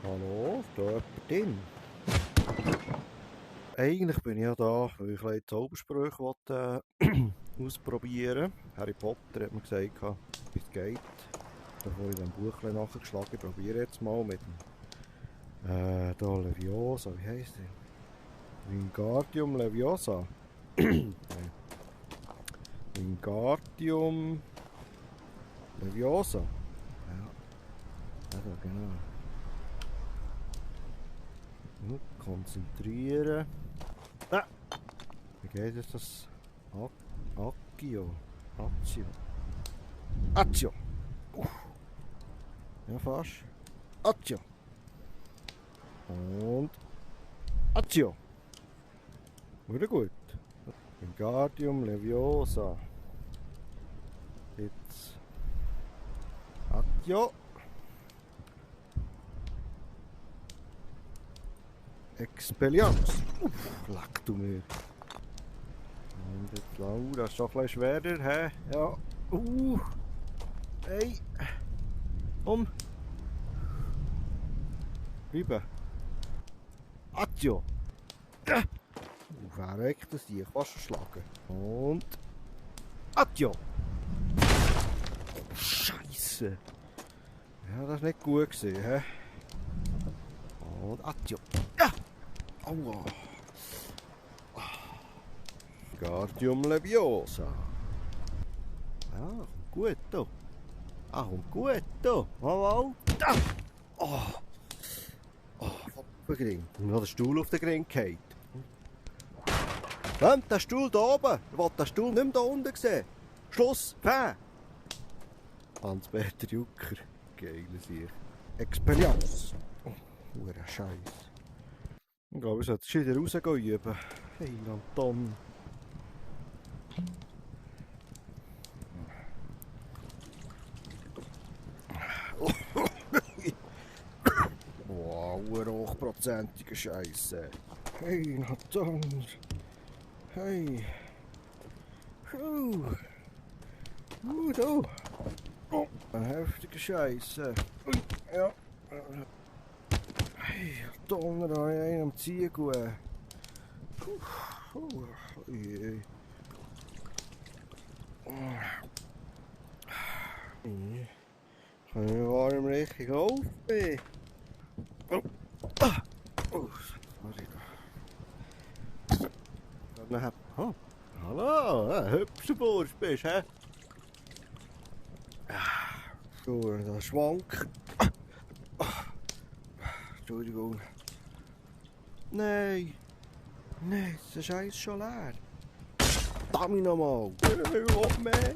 Hallo, ist da jemand drin? Eigentlich bin ich ja da, weil ich ein bisschen Zaubersprüche ausprobieren wollte. Harry Potter hat mir gesagt, wie es geht. Bevor ich dem Buch nachgeschlagen habe, probiere jetzt mal mit dem da Leviosa, wie heisst der? Wingardium Leviosa. Wingardium Leviosa. Ja, also genau. Konzentrieren. Ah! Wie geht es das? Accio. Accio. Accio. Ja, fast. Accio. Und Accio. Wieder gut. Wingardium Leviosa. Jetzt Accio. Expelliarmus. Leck du mir. Und jetzt das ist doch ein bisschen schwerer, hä? Ja. Hey. Bleiben. Accio. Wer weckt das die? Ich kann schon schlagen. Und Accio. Oh, Scheiße. Ja, das war nicht gut gewesen, hä? Und Accio. Ja! Aua. Wingardium Leviosa. Ja, kommt gut hier. Kommt gut hier. Mal. Oh. Hoppengring. Und noch der Stuhl auf den Gring gefallen. Kommt, der Stuhl da oben. Ich will den Stuhl nicht mehr da unten sehen. Schluss. Fäh. Hans-Peter Jucker. Geile Sieg. Expelliarmus. Oh, Scheiß. Ich glaube, ich sollte wieder rausgehen üben. Hey, Anton. Wow, hochprozentige Scheiße. Hey, Anton. Hey. Da. Oh, eine heftige Scheiße. Ja. Hey, Donner, da habe ich einen am Ziehen. Je. Ich kann nicht warm richtig laufen. Sorry. Hallo, hübscher Bursch bist du, hä? So, da schwankt. Entschuldigung. Nein, der Scheiß ist schon leer. Verdammt nochmal. Ich will mehr.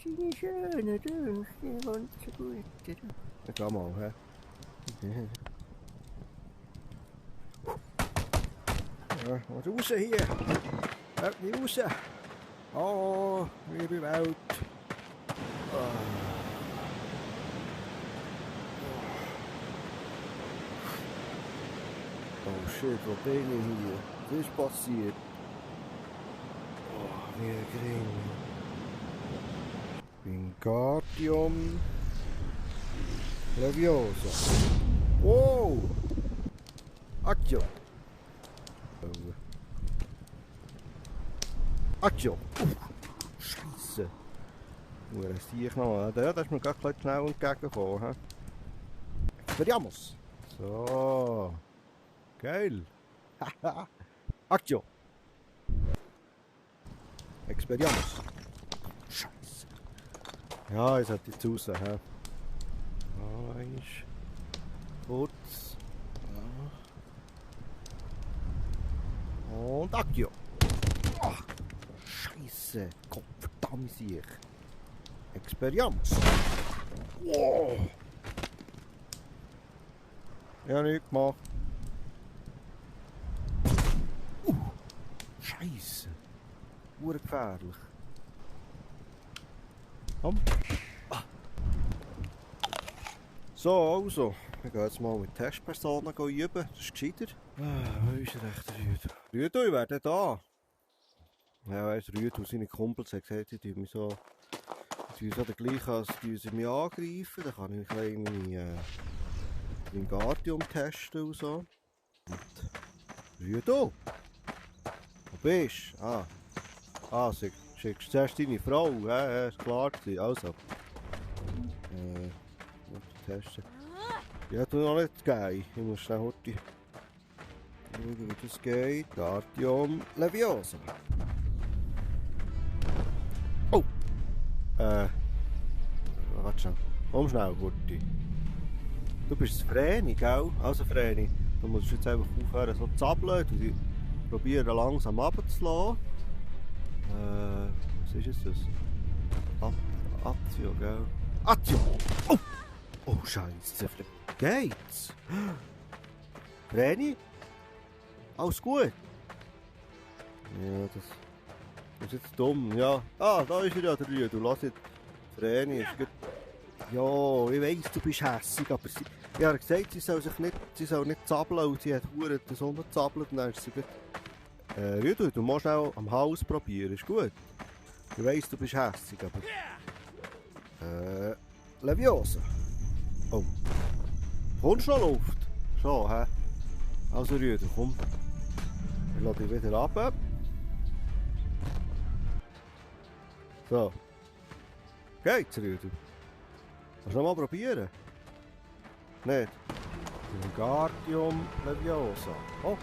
Seine schönen Dünste, ganz so gut. Ja, geh mal, hä? Ja, was raus hier? Hört nicht raus. Oh, liebe Welt. Oh shit, wat ben je hier? Wat is passiert? Oh, weer gering. Wingardium Leviosa. Wow! Accio. Accio. Scheisse. Hoe zie ich noch? Ja, dat is me gerade gleich schnell entgegengekommen. Expelliarmus. So. Geil. Accio. Expelliarmus. Scheiße. Ja, ich sollte jetzt raus. Eins. Kurz. Ja. Und Accio. Oh, Scheiße. Gott verdammt sich. Expelliarmus. Wow. Ja, nichts gemacht. Scheiße. Urgefährlich. So, also. Wir gehen jetzt mal mit Testpersonen üben. Das ist gescheiter. Wo ist der echte Rüdu? Rüdu, ich wäre da. Ja, weißt, Rüdu und seine Kumpels haben gesagt, sie die so der gleiche, als die sie mich angreifen. Dann kann ich ein kleines Wingardium testen und so. Und Rüdo, wo bist du? Schickst du zuerst deine Frau, ist klar gewesen. Also, testen. Ja, tu noch nicht geil. Ich muss schnell heute schauen, wie das geht. Wingardium Leviosa. Oh! Warte schnell. Komm schnell, Gurti. Du bist das Vreni, gell? Also Vreni, du musst jetzt einfach aufhören so zu zappeln. Du probieren langsam runterzulassen. Was ist jetzt das? Azio, gell? Azio! Oh! Oh, Scheiße. Geht's? Vreni? Alles gut? Ja, das ist jetzt dumm, ja. Ah, da ist er ja, der Rüde. Du lass jetzt. Vreni ist gut. Ja, ich weiss, du bist hässig, aber ich habe gesagt, sie soll nicht zappeln und sie hat verdammt das rumgezappelt und dann ist sie gut. Rüde, du musst auch am Haus probieren, ist gut. Ich weiss, du bist hässig, aber... Leviosa. Oh. Kommst du noch Luft? Schon, hä? Also Rüde, komm. Ich lasse dich wieder runter. So. Geht's, Rüde? Kannst du noch mal probieren? Nicht? Wingardium Leviosa. Oh.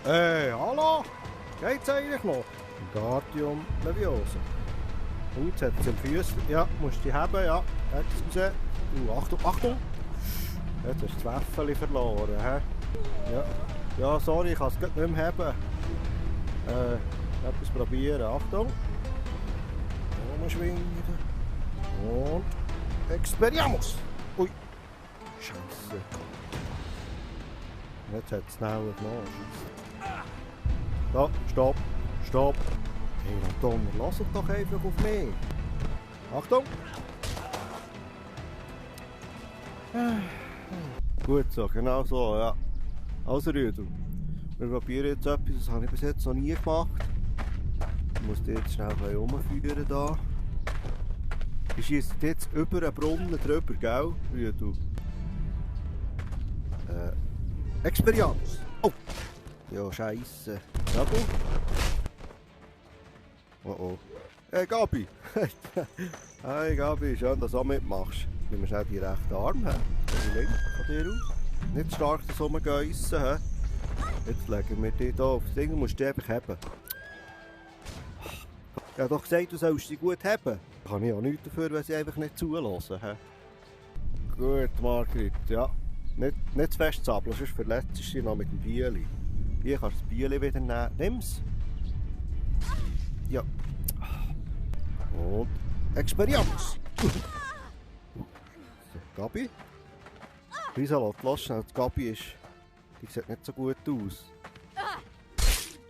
Hey, hallo? Geht's eigentlich noch? Wingardium Leviosa. Und jetzt hat es am Füßen. Ja, musst du die haben, ja. Excuse. Achtung, Achtung! Jetzt hast du das Wäffeli verloren, hä? Ja. Ja, sorry, ich kann es nicht mehr haben. Etwas probieren. Achtung! Umschwingen. Und... Experiamos! Ui! Scheiße. Jetzt hat es schneller genommen. So, stopp! Stopp! Hey, Donner, lass es doch einfach auf mich! Achtung! Gut so, genau so, ja. Also Rüdu, wir probieren jetzt etwas, das habe ich bis jetzt noch nie gemacht. Ich muss dich jetzt schnell herumführen da. Wir schießen jetzt über einen Brunnen drüber, gell, Rüdu? Experience! Oh! Ja, scheisse. Gabi? Oh oh. Hey Gabi! Hey Gabi, schön, dass du auch mitmachst. Wenn wir schnell die rechten Arm haben. Die linke von dir aus. Nicht stark das rumgeissen, hä? Jetzt legen wir dich hier auf das Ding und musst dich einfach haben. Ich habe doch gesagt, du sollst sie gut haben. Da kann ich auch nichts dafür, wenn sie einfach nicht zulassen. He? Gut, Margrit, ja. Nicht zu fest zappeln, sonst verletzt du dich noch mit dem Bieli. Hier kannst du das Bieli wieder nehmen. Nimm's. Ja. Und Experience! Gabi? Riesalot, lass schnell. Die Gabi die sieht nicht so gut aus.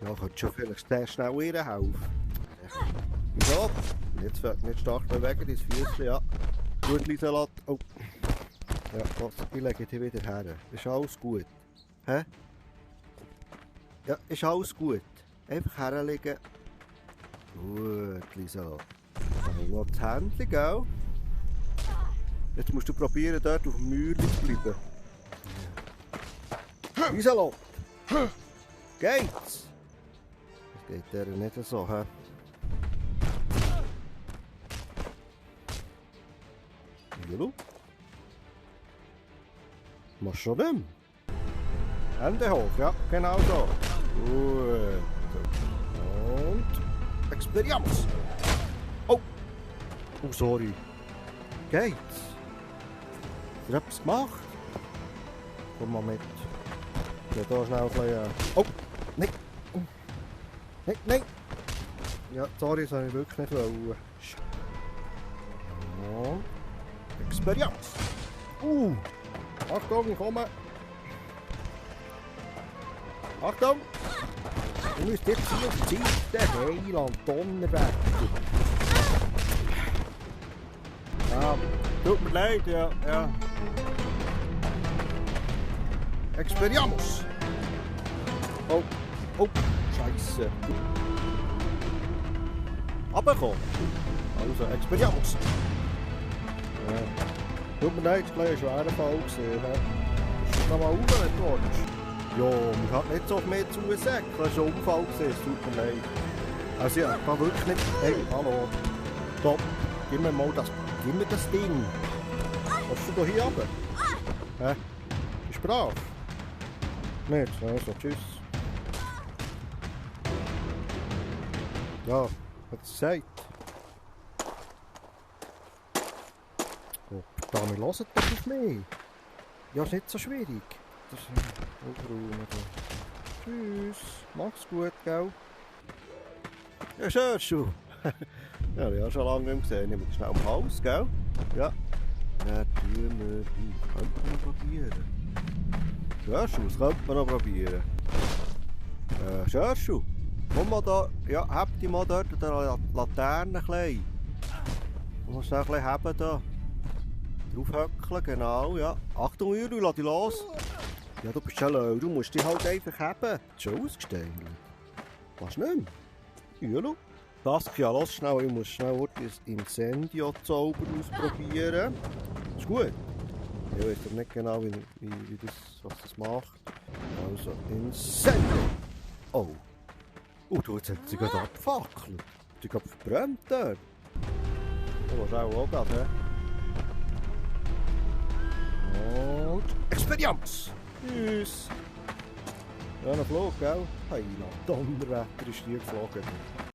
Ja, könntest schon vielleicht sehr schnell ihr helfen. Riesalot, nicht stark bewegen, dein Füßchen, ja. Gut, Riesalot. Oh. Ja, lass, ich lege dich wieder her. Ist alles gut? Hä? Ja, ist alles gut. Einfach herlegen. Gut, Riesalot. Dann habe ich noch das Händchen, gell? Jetzt musst du probieren, dort auf dem Mäuerchen zu bleiben. Riesalot! Geht's? Das geht der nicht so, hä? Hallo? Machst du schon nicht mehr? Hände hoch, ja, genau so. Gut. Und... Experience! Oh! Oh, sorry. Geht's? Hast du etwas gemacht? Komm mal mit. Ich will hier schnell ein bisschen... Oh! Nein! Nein, nein! Ja, sorry, das habe ich wirklich nicht wollen. Und... Experience! Achtung, ich komme! Achtung! Du musst jetzt hier auf die Seite. Heiland, Donnerwetter! Ja, tut mir leid, ja. Experience! Oh, Scheiße! runterkommen. Also, Experience. Tut mir leid, es war ein schwerer Fall. Ist das nochmal rauf, wenn du willst? Ja, man kann nicht so auf mich zusägen. Das war ein Unfall, es tut mir leid. Also ja, ich kann wirklich nicht... Hey, hallo. Stopp. Gib mir mal das... Gib mir das Ding. Kommst du da hier runter? Hä? Bist du brav? Nicht? Also, tschüss. Ja, hat es gesagt. Oh, Dami, hört doch auf mich. Ja, ist nicht so schwierig. Das ist aufräumen. Tschüss. Mach's gut, gell? Ja, Sorcery. Ja, ich habe schon lange nicht gesehen. Nimm schnell am Haus, gell? Ja. Ja, tun wir. Könnte man noch probieren. Sorcery, das könnte man noch probieren. Sorcery, komm mal da. Ja, hab dich mal dort an der Laterne klein. Du musst noch ein bisschen haben da. Draufhöckeln, genau, ja. Achtung, Jürgen, lass dich los. Ja, du bist schon low, du musst dich halt einfach haben. Schon ausgestellt. Was nicht mehr? Jürgen? Das ja, los schnell, ich muss schnell das Incendio-Zauber ausprobieren. Ist gut. Ich weiß aber nicht genau, was das macht. Also, Incendio. Oh. Du, jetzt hat sie gerade abgefackelt. Sie hat verbrannt dort. Du willst auch gerade, hä? Und Experience! Tschüss! Ja, noch Flug, gell? Hey, Donnerwetter ist hier geflogen.